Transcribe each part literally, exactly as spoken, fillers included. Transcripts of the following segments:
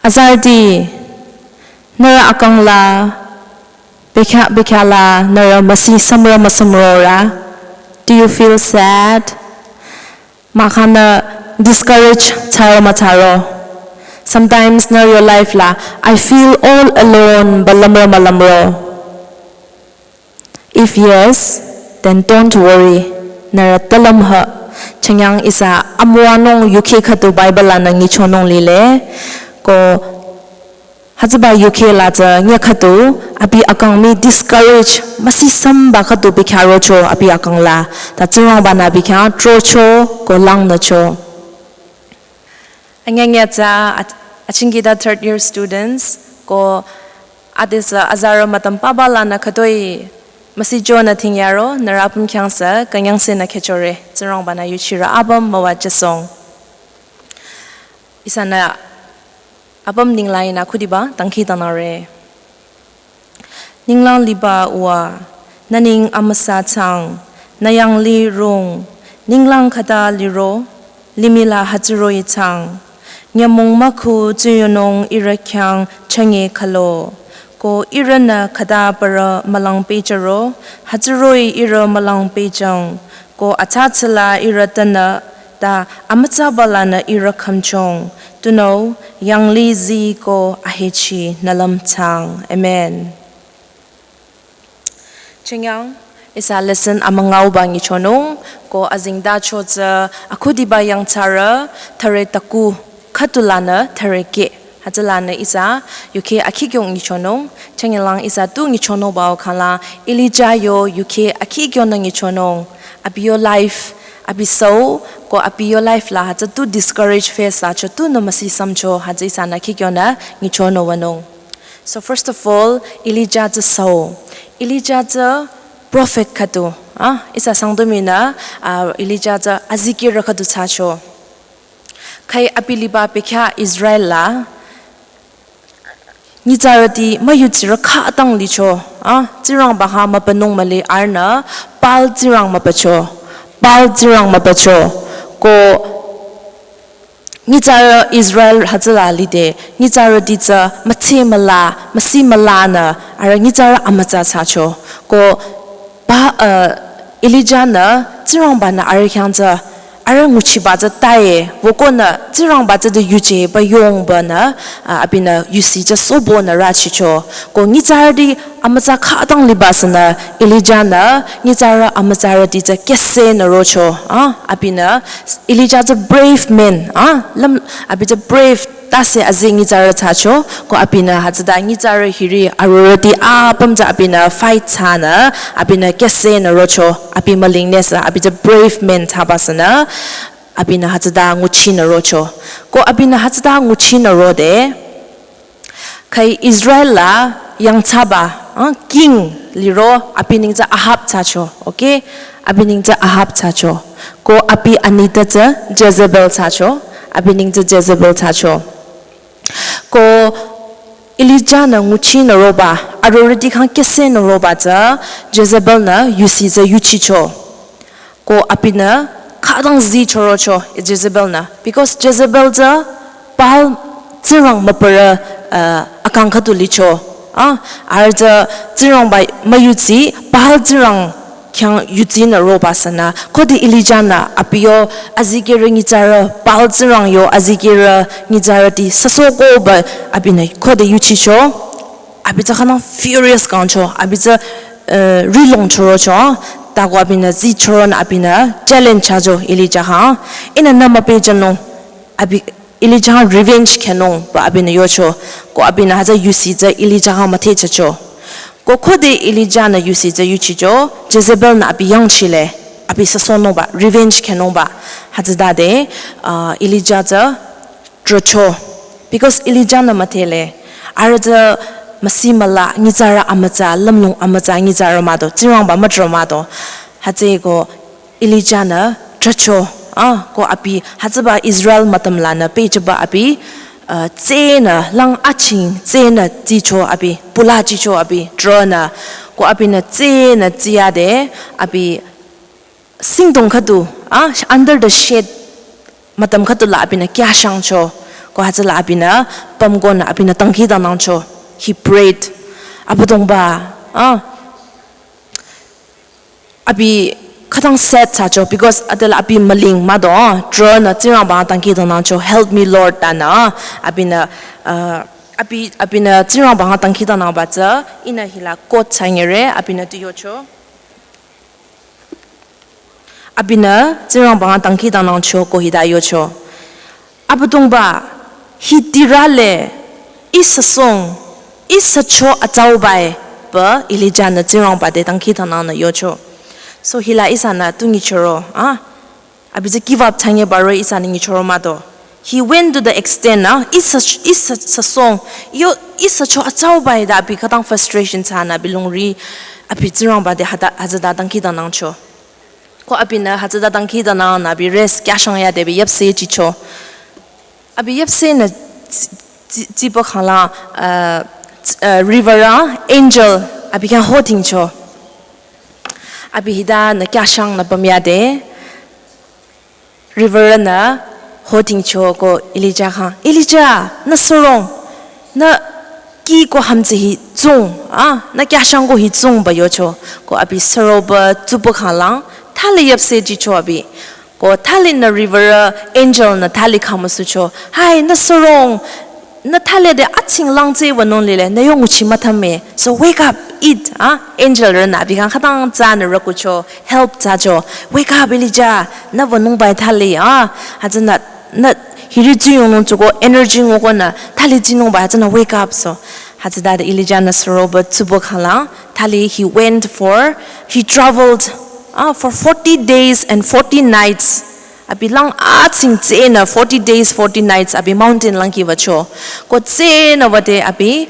Azarüti, nührü akang la, bekhyah bekhyah la, nührü müsi sümrü müsümrorü. Do you feel sad? Mahkhang nü discourage thsaro müthsaro. Sometimes nührü your life la, "I feel all alone," ba lümro mülümro. If yes, then don't worry. Nührü tülümhü. Chünye ihsa amüwanung yukheh khüdu Bible lanü nyichonung lile. Ko hütsüba yukheh la tsü nyüh khüdu abi akang mii discourage müsi sümba khüdu bekhyah rocho abi akang la. Ta Tsingrangba-nü abi khyang throcho ko langnücho. Anyanya tsü at-, achingkida third year students ko adesü azarü mütüm papa lanü khütoi müsichonü thingyaro nührü apüm khyang sü künyangsenü khechore Tsingrangba-nü yuchirü apüm müwajüsohng. Ihsanü apüm ninglang inü khudiba dangkhidangnangre. Ninglang liba Uwa, nü neng amüsa thsang, nü yanglih rung, ninglang khüta liro, limih la hütsüroh-i thsang. Nyümong mükhu tsuyonung ihrü khyang chünye khülo. Ko ihrünü khüta parü mülang pehjüro, hütsüroh-i ihrü mülang pehjüng. Ko atsa tsüla ihrü tanü ta amütsaba lanü ihrü khümchong. Tunüo yanglih zii ko ahechi nü lüm thsang. Amen. Chünye ihsa lesson amüngauba nyichonung ko azengtacho tsü akhudiba yangthsarü thüre taku khüdu lanü thüre keh. Hütsülanü ihsa yukheh akhikyong nyichonung, chünye lang ihsa tu nyichonungba-o khangla Elijah yo yukheh akhikyonü nyichonung, abi yo life, abi süo, ko abi yo life la hütsü tu discourage face thsacho tunü müsi sümcho hütsü ihsanü akhikyonü nyichonung wünung. So first of all, Elijah tsü süo. Elijah tsü prophet khüdu. Ah, ihsa Sangtam minü, ah, Elijah tsü azikehrü khüdu thsacho. Khai abi liba bekhyah Israel la nyitsarüti müyuchirü khütang licho, ah, Tsingrangba khyang mübünung müli arühnü Baal tsingrang mübücho, Baal tsingrang mübücho, ko nyitsarü Israel hütsüla lide, nyitsarüti tsü mütse müla, müsi mülanü, arüh nyitsarü amütsa thsacho, ko Ba, uh, Elijah-nü Tsingrangba-nü arüh khyang tsü, arüh nguchiba tsü tae, wükonü Tsingrangba tsü te yuje ba yongbanü, uh, abinü yusi tsü sobonü rüchicho. Ko nyitsarüti amütsa khütang liba sünü Elijah-nü nyitsarü amütsarüti tsü kehsenü rocho, ah, abinü Elijah tsü brave man, ah, lüm, abi tsü brave tase azi nyitsarü thsacho, ko abinü hütsüta nyitsarü hiri arorüti apüm tsü abinü fight thsanü, abinü kehsenü rocho, abi mülingnüsü, abi tsü brave man thsaba sünü, abinü hütsüta nguchinü rocho. Ko abinü hütsüta nguchinü rode, khai Israel la yangthsaba, ah, king liro, abi neng tsü Ahab thsacho, okay? Abi neng tsü Ahab thsacho. Ko abi anita tsü Jezebel thsacho, abi neng tsü Jezebel thsacho. Ko Elijah-nü nguchinü roba, arorüti khyang kehsenü roba tsü Jezebel-nü yusi tsü yuchicho. Ko abinü khütang zii chürocho Jezebel-nü. Because Jezebel tsü Baal tsingrang mübürü, uh, akang khüdu licho. Ah, arüh tsü Tsingrangba müyuzi, Baal tsingrang khyang yuzinü roba sünü, khode Elijah-nü abi yo azikehrü nyitsarü, Baal tsingrang yo azikehrü nyitsarüti süsohkoba abinü khode yuchicho, abi tsü khünang furious kangcho, abi tsü, eh, rilong chürocho, tako abinü zii chüronü abinü challenge thsacho Elijah khyang, ihnü nü müpehjünung, abi Elijah khyang revenge khenungba abinü yocho, ko abinü hütsü yusi tsü Elijah khyang müthehjücho. Ko khode Elijah-nü yusi tsü yuchicho, Jezebel-nü abi yangchile, abi süsohnungba, revenge khenungba. Hütsütade, uh, Elijah tsü drücho. Because Elijah-nü müdhele, arüh tsü müsi müla, nyitsarü amütsa, lümlong amütsa, nyitsarü mah-o, Tsingrangba müdrü mah-o. Hütsüeko Elijah-nü drücho, ah, ko abi, hütsüba Israel mütüm lanü pehjüba abi, uh, tsenü, lang aching, tsenü tsicho abi, pula tsicho abi, drünü, ko abinü tsenü tsiyade, abi, singdong khüdu, ah, under the shade, mütüm khüdu la abinü kyashangcho, Ko hütsüla abinü pümkonü abinü dangkhidangnangcho. He prayed. Abüdongba, ah, abi khütang sad thsacho because adela abi müling mah do, ah, trünü Tsingrangba dangkhidangnangcho, "Help me, Lord," tanü, ah, abinü, uh, abi, abinü Tsingrangba dangkhidangnangba tsü, ihnü hila quote thsanyere, abinü tu yocho. Abinü Tsingrangba dangkhidangnangcho ko hita yocho. Abüdongba, hi tirale, ih süsohng, ih sücho atsaubae, pü Elijah-nü Tsingrangba te dangkhidangnangnü yocho. So hila ihsanü tu nyichoro, ah, abi tsü give up thsanye baro ihsanü nyichoro mah do. He went to the extent, ah, ih sü, ih sü, süsohng, yo, ih sücho atsaubae ta abi khütang frustration thsanü abi lungri, abi Tsingrangba te hüta, hütsüta dangkhidangnangcho. Ko abinü hütsüta dangkhidangnangnü abi rest kyashang yade abi yüpseh jücho. Abi yüpsehnü ji, ji, jipü khangla, uh, uh, river-a angel abi khyang hodingcho. Abi hitanü kyashangnü pümyade, river-nü hodingcho ko Elijah khyang, "Elijah, nü surong, nü kih ko hümdhse hi tsung, ah, nü kyashang ko hi tsung," pü yocho. Ko abi suropü tsupü khanglang, thali yüpseh jücho abi. Ko thalinü river-a angel-nü thali khamüsucho, "Hai, nü surong, nü thali de atsing lang tsü wünung lile, nü yo nguchi müthame. So wake up, eat," ah, angel-rünü abi khyang khütang tsünü rükucho, help thsacho. "Wake up, Elijah, nü wünungbae thali, ah, hütsünü, nü hiri tsuyongnung tsü ko energy ngukonü, thali tsinungbae hütsünü wake up," so. Hütsütade Elijah-nü suropü tsupü khanglang, thali he went for, he traveled, ah, for forty days and forty nights. Abi lang atsing tsünü forty days, forty nights abi mountain lang kih wücho. Ko tsünü wüde abi,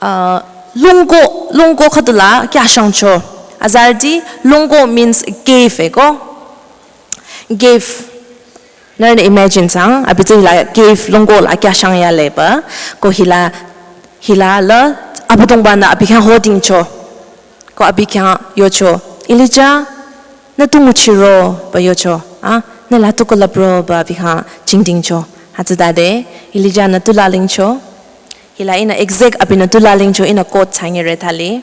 uh, lungko, lungko khüdula kyashangcho. Azarüti, lungko means cave, eh, ko. Cave. Nührünü imagine thsaang, abi tsü hila cave lungko la kyashang yale pü. Ko hila, hila la, Abüdongbanü abi khyang hodingcho. Ko abi khyang yocho, "Elijah, nü tu nguchiro?" pü yocho. Ah, "Nü la tu külüpro?" pü abi khyang jingdingcho. Hütsütade, Elijah-nü tu lalingcho. Hila ihnü exact abinü tu lalingcho, ihnü quote thsanyere thali.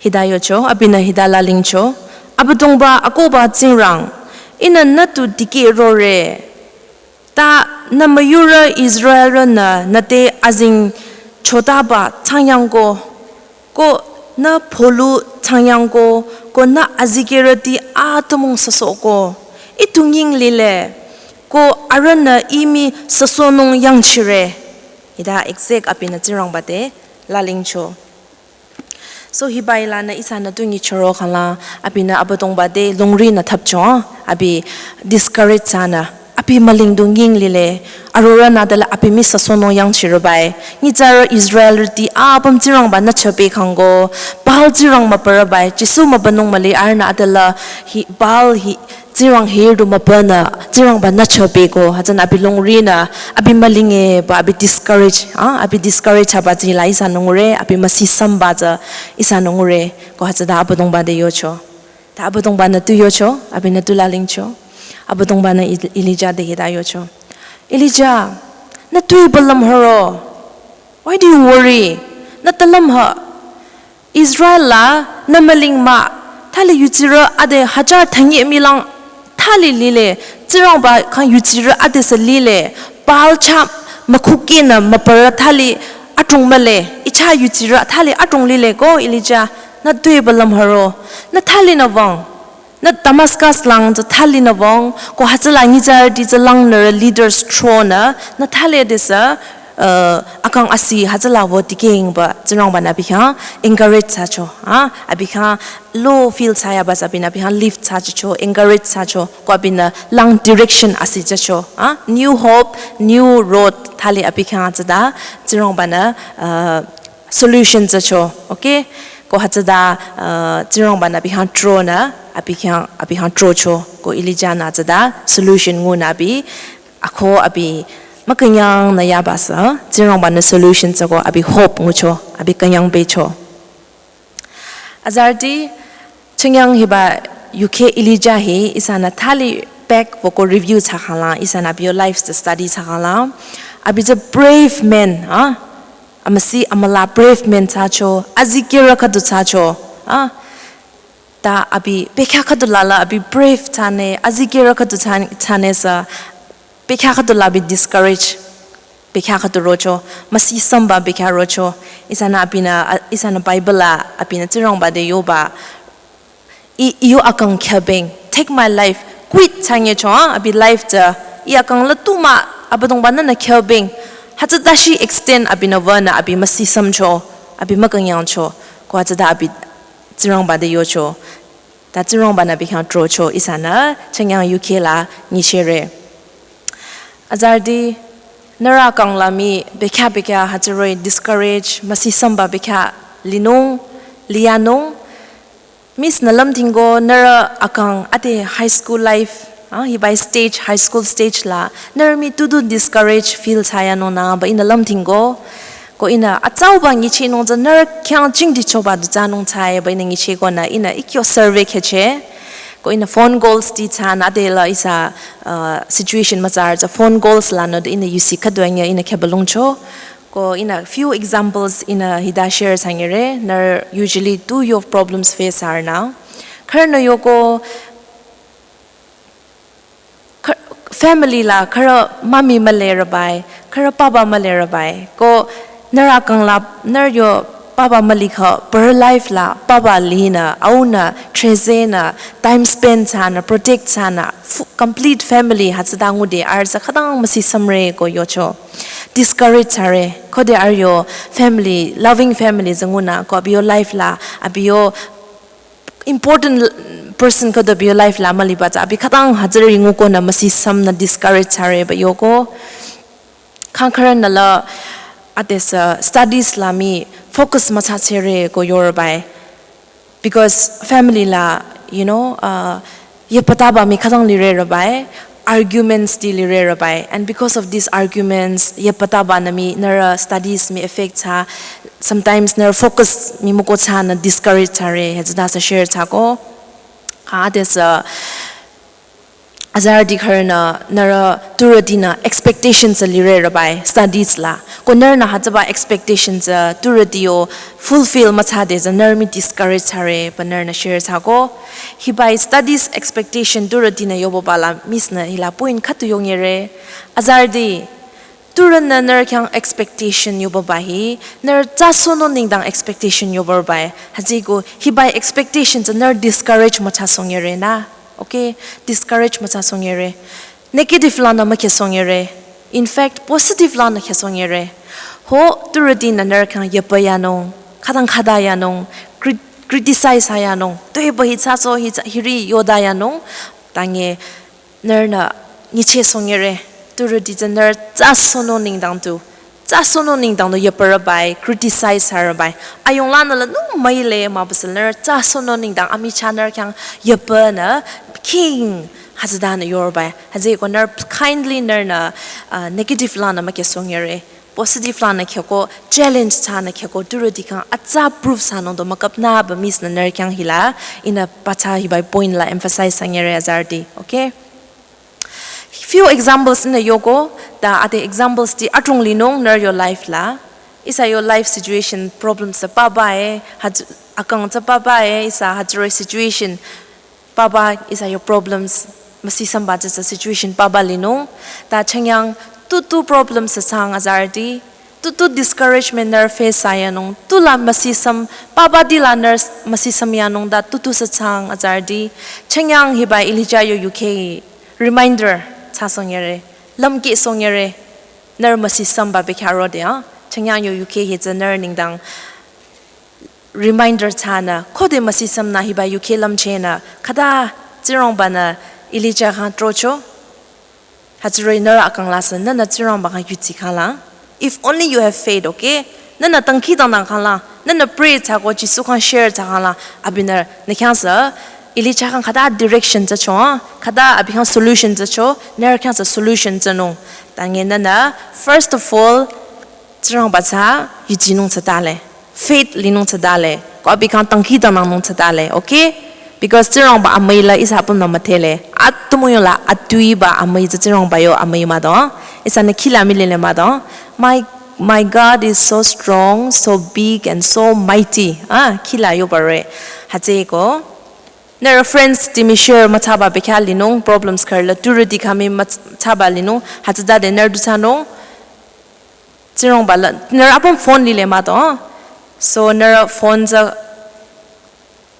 Hita yocho, abinü hita lalingcho, "Abüdongba akohba Tsingrang, ihnü nü tu dikehrore. Ta nü müyurü Israelrünü nü te azing chotaba thsangyangko, ko nü polu thsangyangko, ko nü azikehrüti atümung süsohko. Ih tu nying lile, ko arühnü ih mii süsohnung yangchire." Hita exact abinü Tsingrangba te lalingcho. So hiba hilanü ihsanü tu nyichoro khangla, abinü Abüdongba te lungrinü thapcho, abi discourage thsanü, abi müling du nying lile, arorühnü tala abi mii süsohnung yangchirübae. Nyitsarü Israelrüti apüm Tsingrangba nüchüpehkhangko, Baal tsingrang müpürübae, Jisu mübünung müli arühnü tala hi, Baal hi, Tsingrang hiri du mübünü, Tsingrangba nüchüpehko, hütsünü abi lungrinü, abi mülinge pü abi discourage, ah, abi discourage thsaba tsü hila ihsanü ngure, abi müsisamba tsü ihsanü ngure, ko hütsüta Abüdongba te yocho. Ta Abüdongbanü tu yocho, abinü tu lalingcho. Abüdongbanü Eli-, Elijah te hita yocho, "Elijah, nü tu-i pü lümhüro? Why do you worry? Nü ta lümhü. Israel la nü müling mah, thali yutsirü ade hajar thünye mülang thali lile, Tsingrangba khyang yutsirü adesü lile, Baal chah mükhukehnü müpürü thali adrong mühle, ih chah yutsirü thali adrong lile ko Elijah, nü tu-i pü lümhüro, nü thalinü wüng." Nü Damascus lang tsü thalinü wüng, ko hütsüla nyitsarüti tsü langnürü leaders thronü, nü thali adesü, uh, akang asi hütsüla wü dikehng pü Tsingrangbanü abi khyang encourage thsacho, ah, abi khyang low feel thsayaba tsü abinü abi khyang lift thsacho, encourage thsacho, ko abinü lang direction asi thsacho, ah, new hope, new road, thali abi khyang tsüta, Tsingrangbanü, uh, solution thsacho, okay? Ko hütsüta, uh, Tsingrangbanü abi khyang thronü, abi khyang, abi khyang throcho, ko Elijah-nü tsüta solution ngunü abi, ako abi mükünyangnü yaba sü, Tsingrangbanü solution thsako abi hope ngucho, abi künyang becho. Azarüti, chüngyang hiba yukheh Elijah hi ihsanü thali back wüko review thsakhangla, ihsanü abi yo life tsü study thsakhangla. Abi tsü brave man, ah? Amüsi amüla brave man thsacho, azikehrü khüdu thsacho, ah? Ta abi bekhyah khüdu lala abi brave thsane, azikehrü khüdu thsan-, thsane sü, bekhyah khüdu la abi discourage, bekhyah khüdu rocho, müsisamba bekhyah rocho, ihsanü abinü, a-, ihsanü Bible la abinü Tsingrangba te yoba, I, I yo akang khyabeng, take my life, quit thsanyecho, ah, abi life tsü, I akang la tu mah, Abüdongba nünü khyabeng, hütsüta shi extend abinü wünü abi müsisamcho, abi mükünyangcho, ko hütsüta abi Tsingrangba te yocho, ta Tsingrangbanü abi khyang trocho, ihsanü, chanyang yukheh la, nyichehre. Azarüti, nührü akang la mii, bekhyah bekhyah, hütsüroh-i discourage, müsisamba bekhyah, linung, liyanung, Miss nü lümdhingko nührü akang ade high school life, ah, hibai stage, high school stage la, nührü mii tutu discourage feel thsayanung nü ba ihnü lümdhingko. Ko ihnü atsauba nyichehnung tsü nührü khyang jingdi choba du thsanung thsaba ihnü nyichehkonü ihnü ikyo survey khehcheh. Ko ihnü phone calls ti thsanü ade la ihsa, uh, situation mütsarü tsü phone calls lanü du ihnü yusi khüdu anyüh ihnü khübülungcho. Ko ihnü few examples ihnü hita share thsanyere, nührü usually tu yo problems face thsarünü. Khürünü yoko, khü-, family la khürü mami mülerübai, khürü papa mülerübai. Ko nührü akang la nührü yo papa mülikheh, per life la papa linü, aunü, trezenü, time spend thsanü, protect thsanü, fu-, complete family hütsüta ngude arüh tsü khütang müsisamre ko yocho. Discourage thsare, khode arüh yo family, loving family tsü ngunü, ko abi yo life la, abi yo important l-, person khode abi yo life la müliba tsü, abi khütang hütsüri ngukonü müsisamnü discourage thsare ba yoko. Khang khürünü la, ade sü studies la mii focus müthsachehre ko yorübai. Because family la, you know, uh, yepataba mii khütang lirerübai, arguments ti lirerübai. And because of these arguments, yepatabanü mii nührü studies mii affect thsa, sometimes nührü focus mii müko thsanü discourage thsare, hütsüta sü share thsako. Ha, ade sü, Azarüti khürünü nührü turütinü expectations lirerübai studies la. Ko nührünü hütsüba expectations turüti yo fulfill müthsade tsü nührü mii discourage thsare ba nührünü share thsako. Hibai studies expectation turütinü yoboba la miss nü hila point khüdu yongere. Azarüti Turünü nührü khyang expectation yoba bahi, nührü tsasohnung nengdang expectation yoba bai. Hütsüko hibai expectation tsü nührü discourage müthsasohnyere nü. Okay, discourage müthsasohnyere. Negative lanü mükhehsohnyere. In fact, positive lanü khehsohnyere. Ho, turütinü nührü khyang yepa yanung, khütang khüta yanung, crit-, criticize ha yanung. Tuepü hi tsasoh, hi tsa-, hiri yoda yanung. Tange, Nührünü nyichehsohnyere, turüti tsü nührü tsasohnung nengdang tu. Tsasohnung nengdang tu yeparü bai, criticize harü bai. Ayung lanü la nung müile mübüsü nührü tsasohnung nengdang amichah nührü khyang yepanü king hütsüdanü yorü bai. Hütsüko nührü kindly nührünü, uh, negative lanü mükhehsohnyere. Positive lanü khehko, challenge thsanü khehko, turüti khyang atsa proof thsanung do müküpnü ba miss nü nührü khyang hila, ihnü pathsa hibai point la emphasize thsanyere azarüti, okay? Few examples ihnü yoko, ta ade examples ti adrong linung nührü yo life la. Ihsa yo life situation problems tsü papa e, hütsü akang tsü papa e, ihsa hütsüroh-i situation papa, ihsa yo problems, müsisamba tsü situation papa linung. Ta chünye tutu problems thsang azarüti, tutu discouragement nührü face thsa yanung, tula müsisam, papati la nührü müsisam yanung ta tutu thsang azarüti. Chünye hiba Elijah yo yukheh reminder thsasohnyere, lümkehsohnyere, nührü müsisamba bekhyah rode, ah. Chünye yo yukheh hi tsü nührü nengdang reminder thsanü, khode müsisamnü hiba yukheh lümchehnü, khüta Tsingrangbanü Elijah khyang throcho. Hütsüroh-i nührü akang la sü, nühnü Tsingrangba khyang yudsi khanglang. If only you have faith, okay? Nühnü dangkhidangnang khanglang, nühnü pray thsako Jisu khyang share thsa khanglang, abinü nü khyang sü, Elijah khyang khüta direction thsacho, ah, khüta abi khyang solution thsacho, nührü khyang sü solution thsanung. Tange nühnü, first of all, Tsingrangba tsü yudsinung thsatale, faith linung thsatale, ko abi khyang dangkhidangnangnung thsatale, okay? Because Tsingrangba amüi la ihsa apümnü müdhele. Atümung yola atuiba amüi tsü Tsingrangba yo amüi mah do. Ihsanü khila mülile mah do. My my God is so strong, so big and so mighty. Ah, khila yoba re. Hütsüeko. Nührü friends timi share müthsaba bekhyah linung problems khürü la turüti khami müthsaba linung. Hütsütade nührü du thsanung. Tsingrangba la nührü apüm phone lile mah do. So nührü phone tsü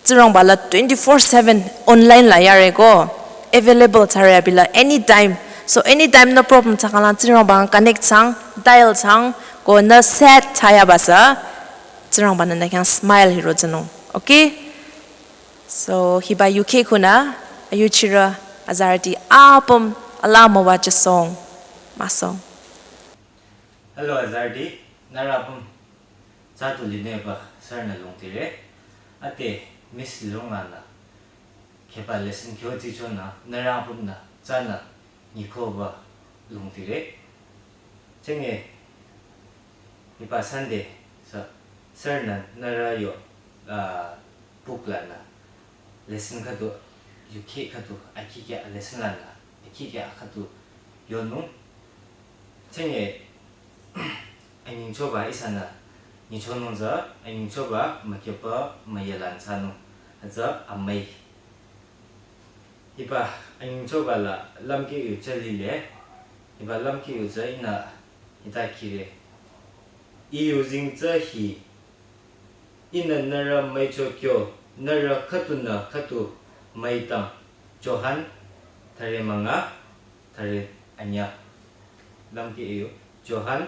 Tsingrangba la twenty-four seven online la yare ko available thsare abi la anytime. So anytime nü problem thsakhang la Tsingrangba connect thsang, dial thsang, ko nü sad thsayaba sü Tsingrangbanü nü khyang smile hiro thsanung. Okay? So hiba yukheh khunü ayuchirü azarüti apüm alaa müwajüsong. Müsong. Hello azarüti, nührü apüm tsü tu linungba sürünü lümtire. Ade Miss Lirong lanü kheba lesson kyo tsichonü nührü apümnü tsünü nyikoba lümtire. Chenge hiba Sunday sü sürünü nührü yo ah book lanü lesson khüdu yukheh khüdu akhi kya lesson lanü akhi kya khüdu yonung. Chenge anyingchoba ihsanü nyichonung tsü anyingchoba mükyüba müyalan thsanung. Hütsü amüi. Hiba anyingchoba la lümkeh yu tsü lile. Hiba lümkeh yu tsü ihnü hita khire. I yuzeng tsü hi. Ihnü nührü müicho kyo, nührü khüdunü khüdu müitang. Johan thüre münga, thüre anyüh. Lümkeh yu, Johan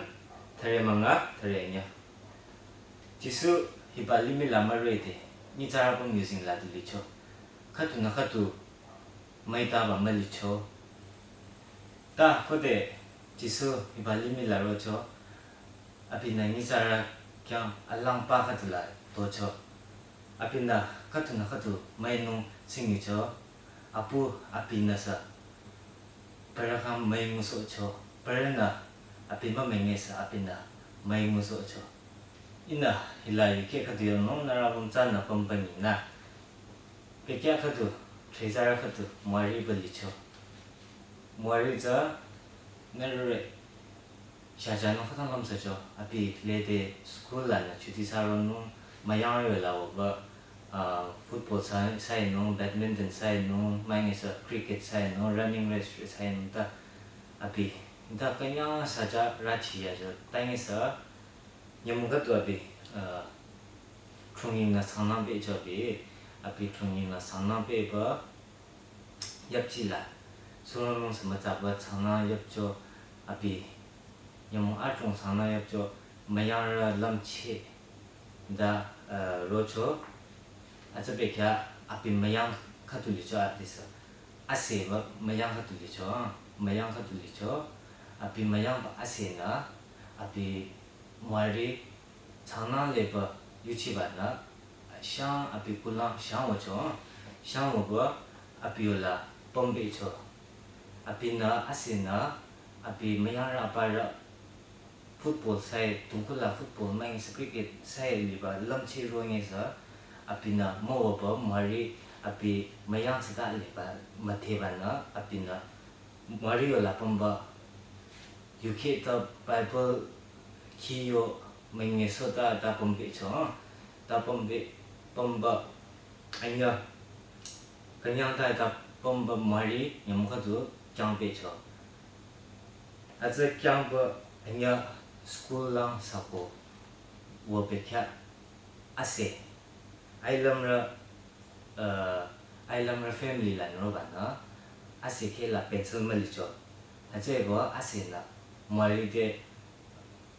thüre münga, thüre anyüh. Jisu hiba limih la mürede, nyitsarü apüm yuzeng la du licho. Khüdunü khüdu müitaba mülicho. Ta khode Jisu hiba limih la rocho, abinü nyitsarü khyang alangba khüdu la tocho. Abinü khüdunü khüdu müinung tsingicho, apu abinü sü parü khyang müingusohcho, parünü abi mümüingesü abinü müingusohcho. Ihnü hila yukheh khüdu yonung nührü apüm tsünü pümba nyinü. Bekhyah khüdu, thsizarü khüdu, Mwari ba licho. Mwari tsü nührü re shajanung khütang lümsücho, abi lede school lanü chuti thsaronung, müyangrü la oba ah football thsa thsainung, badminton thsainung, müngisü cricket thsainung, running race thsainung ta abi ta künyang shaja rachi yacho, tangisü nyümong khüdu abi ah training nü sangnang pehcho abi, abi training nü sangnang pehba yapchi la, suronung sü mütsaba sangnang yapcho abi, nyümong adrong sangnang yapcho, müyangrü lümcheh ta ah rocho, atsü bekhyah abi müyang khüdu licho adesü. Aseba müyang khüdu licho, ah, müyang khüdu licho, abi müyangba asenü, abi Mwari sangnang leba yuchibanü, shang abi kulang shang wücho, shang wüba abi yola pümpehcho. Abinü asenü, abi müyangrü aparü football thsai, tungkula football müngisü cricket thsai liba lümcheh rongesü, abinü müwüba Mwari abi müyang thsata liba müdhebanü, abinü Mwari yola pümba yukheh ta Bible khi yo müngisota ta pümpehcho, ta pümpeh pümba anyüh künyang ta ta pümba Mwari nyümong khüdu kyangpehcho. Atsü kyangba anyüh school lang sako wü bekhyah ase. Ailümrü, uh, ailümrü family lanü robanü ase kheh la pencil mülicho. Atsüeko asenü Mwari te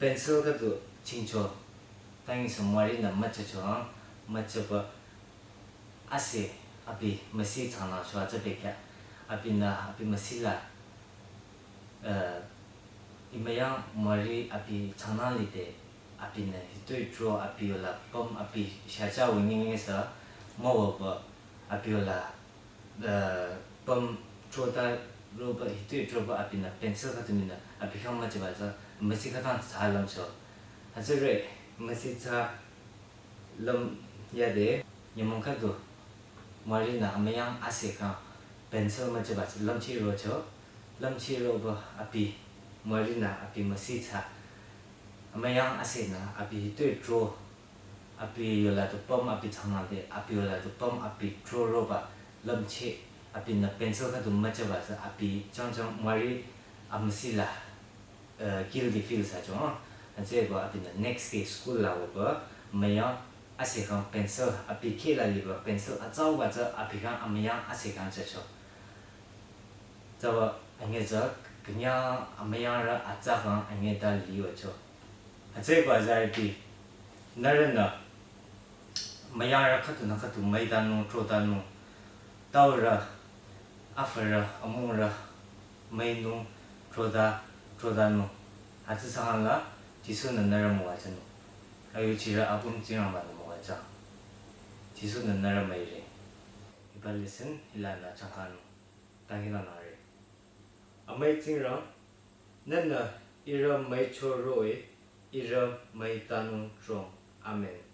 pencil khüdu chingcho. Tangisü Mwari nü müchacho, müchaba ase abi müsi changnangcho atsü bekhyah. Abinü abi müsi la, uh, I müyang Mwari abi changnang lide, abinü hitoi tro abi yola püm abi shacha wünyengesü müwüba abi yola, uh, püm tro ta roba hitoi troba abinü pencil khüdu minü abi khyang müchiba tsü müsi khütang thsa lümcho. Hütsüre müsi thsa lüm yade nyümong khüdu Mari nü amüyang ase khyang pencil müjüba tsü lümcheh rocho. Lümcheh roba abi, Mari nü abi müsi tsü amüyang ase nü abi toi tro, abi yola tu püm abi thsangnang de, abi yola tu püm abi tro roba lümcheh, abinü pencil khüdu müjüba tsü abi jangjang Mari amüsi la, uh, guilty feel thsacho. Hütsüeko abinü next day school la wüba amüyang ase khyang pencil abi kheh la liba pencil atsauba tsü abi khyang amüyang ase khyang jücho. Tsüba anyütsü künyang amüyangrü atsa khyang anyüta liwücho. Hütsüeko azarüti, nührünü müyangrü khüdunü khüdu müitanung trotanung, taurü, afürü, amungrü müinung, trota, trotanung, hütsü thsakhang la Jisu-nü nührü müwajünung. Ayuchirü apüm Tsingrangba-nü müwajüng. Jisu-nü nührü müire. Hiba lesson hilanü changkanung. Dangkhidangnangre. Amüi Tsingrang, nühnü ihrü müicho roh-i, ihrü müitanung trong. Amen.